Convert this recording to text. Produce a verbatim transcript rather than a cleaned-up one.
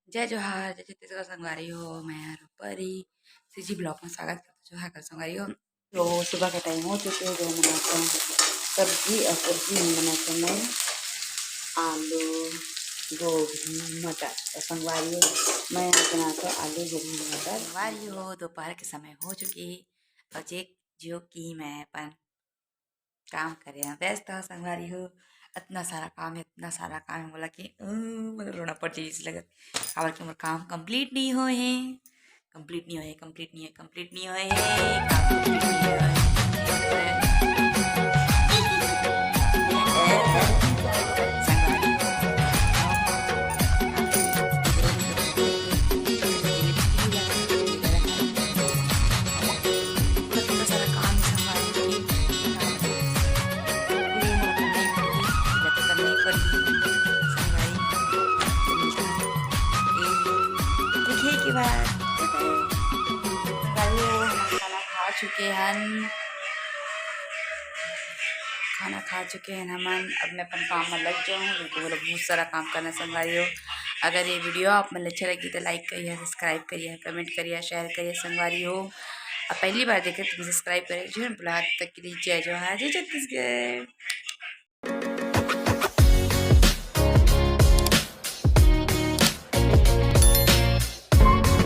जय जोहार, जय छत्तीसगढ़ संगवारी हो, मैं हूँ परी। CG vlog में स्वागत करता हूँ। जोहार कर संगवारी हो। तो सुबह का टाइम हो चुके हैं, जो हम बनाते हैं सब्जी, और सब्जी में बनाते हैं मैं आलू, गोभी, मटर। तो संगवारी हो, मैं यहाँ बनाता हूँ आलू, गोभी, मटर। संगवारी हो, दोपहर के समय हो चुके हैं, और जे जो कि मैं अपन काम करे में व्यस्त हो संगवारी हो। इतना सारा काम है, इतना सारा काम है, बोला कि, अ, मतलब रोना पड़ जाए इस लगत। काबर कि मोर काम complete नहीं होए हे, complete नहीं होए, complete नहीं होए, complete नहीं होए हे, काम complete नहीं होए। इतना सारा काम संभाल के, ये मोर अपन नहीं पड़ी, ये तो करना ही पड़ी। संभाल के, ये, देखिए के बाद, संभाल के, हम खाना खा चुके हैं, खाना खा चुके हैं हमन। अब मैं अपन काम में लग जाऊँ, क्योंकि मोला बहुत सारा काम करना संगवारी हो। अगर ये video आप मन अच्छा लगी तो like करिए, subscribe करिए, comment करिए, share करिए संगवारी हो। अब पहली बार देखे तो subscribe करिए, जो भुला तक के लिए जय जोहार, जय छत्तीसगढ़।